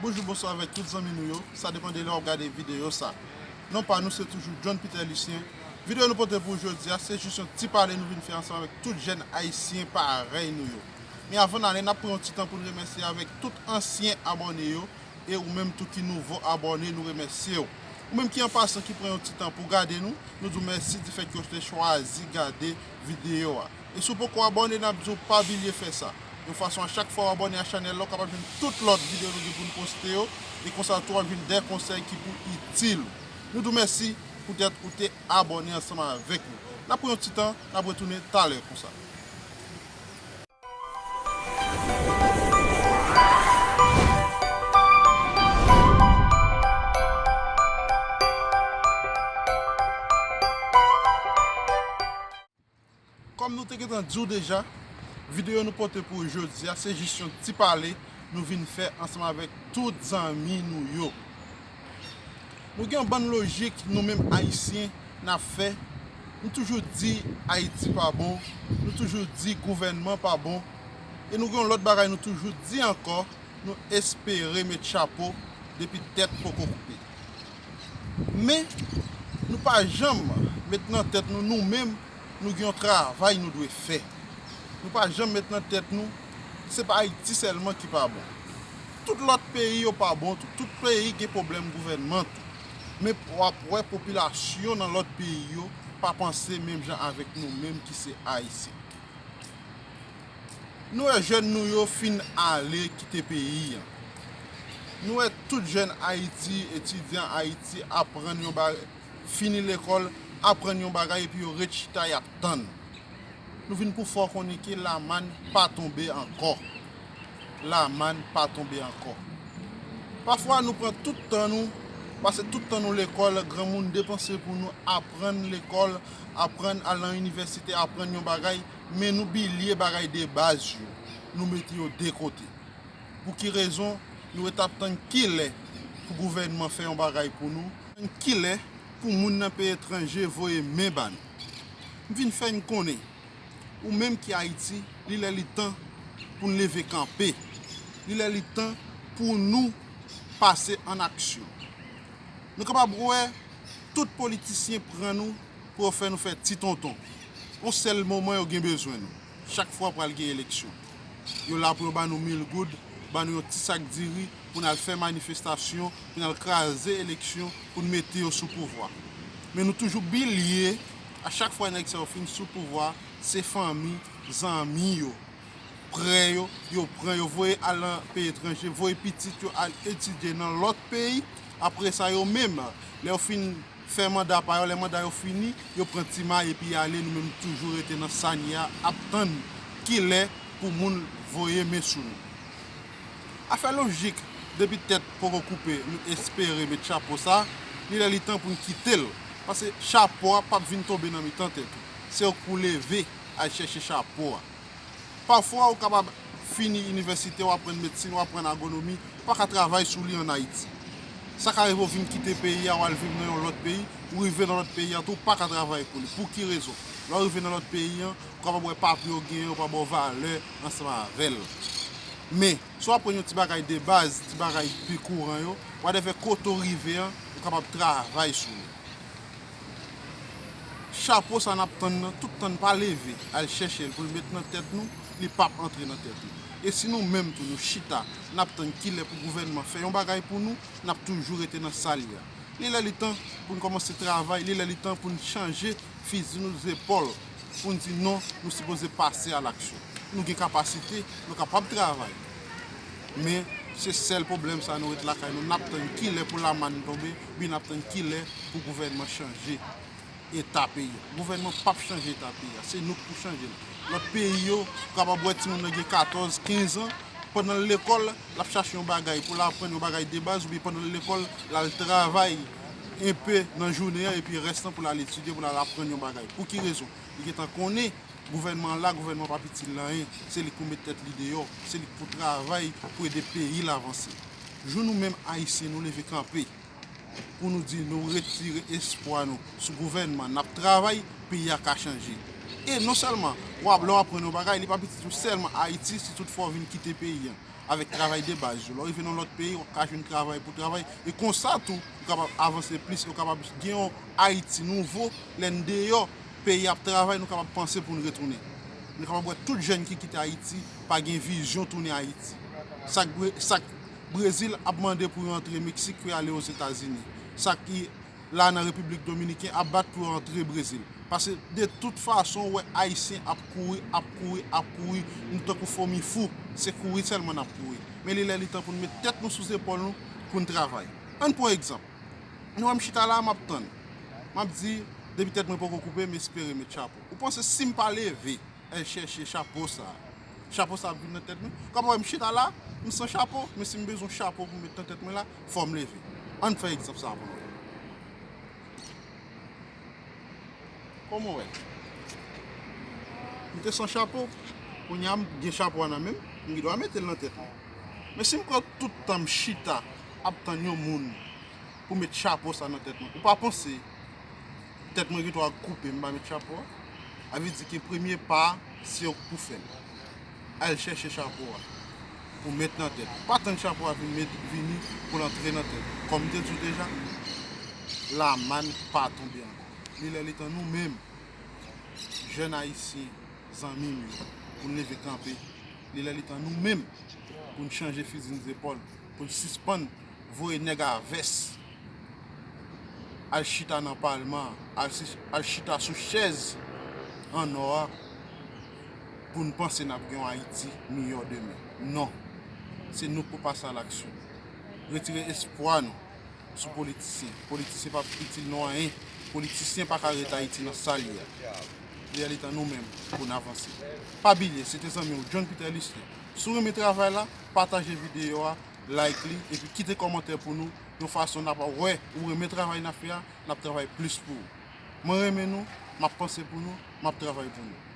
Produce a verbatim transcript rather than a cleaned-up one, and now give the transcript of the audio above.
Bonjou, bonswa avèk tout zanmi nou yo. Sa depann de lè w ap gade videyo sa. Non pa nou se toujou John Peter Lucien. Videyo nou pote pou jodi a, se jis yon ti pale nou vin fè ansanm avèk tout jèn ayisyen parèy nou yo. Men avan n ale, n ap pran yon ti tan pou n remèsye avèk tout ansyen abòne yo, e ou menm tou ki nouvo abòne, nou remèsye w. Ou menm ki an pasan ki pran yon ti tan pou gade nou, nou di w mèsi di fèt ke w te chwazi gade videyo a. E si w poko abòne, n ap di w pa bliye fè sa. Yon fason a chak fwa w abòne a chanèl la, w kapab jwenn tout lòt videyo nou gen pou n poste yo, e konsa tou w ap jwenn de konsèy ki pou itil ou. Nou di w mèsi poutèt ou te abòne ansanm avèk nou. N ap pran yon ti tan, n ap retounen talè konsa. Kòm nou te gentan di w deja, videyo nou pote pou ou jodi a, se jis yon ti pale nou vin fè ansanm avèk tout zanmi nou yo. Nou gen yon bann lojik, nou menm ayisyen, n ap fè. Nou toujou di Ayiti pa bon, nou toujou di gouvènman pa bon, e nou gen yon lòt bagay nou toujou di ankò, nou espere met chapo depi tèt poko koupe. Men, nou pa janm met nan tèt nou, nou menm, nou gen yon travay nou dwe fè. Nou pa janm met nan tèt nou, se pa Ayiti sèlman ki pa bon. Tout lòt peyi yo pa bon tou. Tout peyi gen pwoblèm gouvènman tou. Men w ap wè popilasyon nan lòt peyi yo pa panse menm jan avèk nou menm ki se Ayisyen. Nou wè jèn nou yo fin ale kite peyi an. Nou wè tout jèn Ayiti, etidyan Ayiti aprann yon bagay, fini lekòl, aprann yon bagay epi yo ret chita y ap tann. Nou vin pou fè w konnen ke lamàn pa tonbe ankò. Lamàn pa tonbe ankò. Pafwa nou pran tout tan nou, pase tout tan nou lekòl, granmoun depanse pou nou aprann lekòl, aprann al nan inivèsite, aprann yon bagay, men nou bliye bagay de baz yo. Nou mete yo de kote. Pou ki rezon? Nou ret ap tann kilè pou gouvènman fè yon bagay pou nou, tann kilè pou moun nan peyi etranje voye men ba nou. M vin fè n konnen, ou menm ki Ayiti, li lè li tan pou n leve kanpe. Li lè li tan pou nou pase an aksyon. Nou kapab wè tout politisyen pran nou pou yo fè nou fè ti tonton. Yon sèl moman yo gen bezwen nou. Chak fwa pral gen eleksyon. Yo la pou yo ba nou mil goud, ba nou yon ti sak diri pou n al fè manifestasyon, pou n al kraze eleksyon, pou n mete yo sou pouvwa. Men nou toujou bliye, a chak fwa nèg sa yo fin sou pouvwa, se fanmi, zanmi yo, prè yo, yo pran yo voye al nan peyi etranje, voye pitit yo al etidye nan lòt peyi. Apre sa, yo menm, lè yo fin fè manda pa yo, lè manda yo fini, yo pran ti may epi y ale, nou menm toujou rete nan sa n ye a, ap tann kilè pou moun voye men sou nou. Afè lojik, depi tèt poko koupe, nou espere met chapo sa, li lè li tan pou n kite l. Pase chapo a p ap vin tonbe nan mitan tèt ou. Se ou k pou leve al chèche chapo a. Pafwa, ou kapab fini inivèsite, w aprann medsin, w aprann agwonomi, ou pa ka travay sou li ann Ayiti. Sa ka rive w vin kite peyi a, w al viv nan yon lòt peyi, ou rive nan lòt peyi a tou, ou pa ka travay pou li. Pou ki rezon? Lè w rive nan lòt peyi an, ou kapab wè papye w genyen, yo pa ba w valè ansanm avè l. Men, si w aprann yon ti bagay de baz, ti bagay pi kouran yo, wadèvè kote w rive an, ou kapab travay sou li. Chapo sa n ap tann nan, tout tan n pa leve al chèche l pou l met nan tèt nou, li p ap antre nan tèt nou. E si nou menm tou nou chita, n ap tann kilè pou gouvènman fè yon bagay pou nou, n ap toujou rete nan sa l ye a. Li lè li tan pou n kòmanse travay, li lè li tan pou n chanje fizi nou zepòl, pou n di non, nou sipoze pase a laksyon. Nou gen kapasite, nou kapab travay. Men, se sèl pwoblèm sa nou ret lakay nou, n ap tann kilè pou lamàn tonbe, oubyen n ap tann kilè pou gouvènman chanje eta peyi a. Gouvènman p ap chanje eta peyi a, se nou k pou chanje l. Lòt peyi yo, ou kapab wè timoun nan gen katòz, kenz an, pandan l lekòl, l ap chache yon bagay pou l aprann yon bagay de baz, oubyen pandan l lekòl, l al travay enpe nan jounen an, epi rès lan pou l al etidye, pou l al aprann yon bagay. Pou ki rezon? Li gentan konnen gouvènman an la, gouvènman p ap itil l anyen, se li k pou met tèt li deyò, se li k pou travay pou ede peyi l avanse. Jou nou menm Ayisyen, nou leve kanpe, pou nou di nou retire espwa nou sou gouvènman, n ap travay, peyi a ka chanje. E non sèlman w ap, lè w aprann yon bagay, li pa pitit ou sèlman Ayiti, si toutfwa w vin kite peyi an avèk travay de baz yo. Lè w rive nan lòt peyi, w ap ka jwenn travay pou travay. E konsa tou, ou kapab avanse plis, ou kapab gen yon Ayiti nouvo, lè n deyò peyi ap travay, nou kapab panse pou n retounen. Nou kapab wè tout jèn ki kite Ayiti pa gen vizyon tounen Ayiti. Sa k Bre-, sa k Brezil ap mande pou yo antre Meksik pou y ale Ozetazini. Sa ki la nan Repiblik Dominiken ap bat pou yo antre Brezil. Paske de tout fason, ou wè Ayisyen ap kouri, ap kouri, ap kouri, nou tankou fomi fou, se kouri sèlman n ap kouri. Men li lè li tan pou n met tèt nou sou zepòl nou, pou n travay. Ann pran egzanp. Nou wè m chita la, m ap tann. M ap di, depi tèt mwen poko koupe, m espere met chapo. Ou panse si m pa leve, al chèche chapo sa, chapo sa ap vin nan tèt mwen? Kòm wè m chita la, m san chapo, men si m bezwen chapo pou m met nan tèt mwen la, fò m leve. Ann fè egzanp sa pou nou wè. Kòman w wè? M te san chapo. Kounye a m gen chapo a nan men m, m gen dwa mete l nan tèt mwen. Men si m pran tout tan m chita ap tann yon moun pou met chapo sa nan tèt mwen, ou pa panse tèt mwen gen dwa koupe, m pa met chapo a? A vle di ke premye pa a, se ou k pou fè l. Al chèche chapo a pou met nan tèt. Pa tann chapo a vin met, vini pou l antre nan tèt. Kòm m te di w deja, lamàn pa tonbe ankò. Li lè li tan nou menm, jèn ayisyen, zanmi m yo, pou n leve kanpe. Li lè li tan nou menm pou n chanje fizi n zepòl, pou n sispann voye nèg a vès al chita nan palman, al si-, al chita sou chèz an nò a, pou n panse n ap gen yon Ayiti miyò demen. Non. Se nou k pou pase a laksyon. Retire espwa nou sou politisyen. Politisyen p ap itil nou anyen. Politisyen pa ka ret Ayiti nan sa l ye a. Li lè li tan nou menm pou n avanse. Pa bliye, se te zanmi w John Peter Lisle. Si w renmen travay la, pataje videyo a, like li, epi kite kòmantè pou nou, yon fason n ap wè ou renmen travay n ap fè a, n ap travay plis pou ou. Mwen renmen nou, m ap panse pou nou, m ap travay pou nou.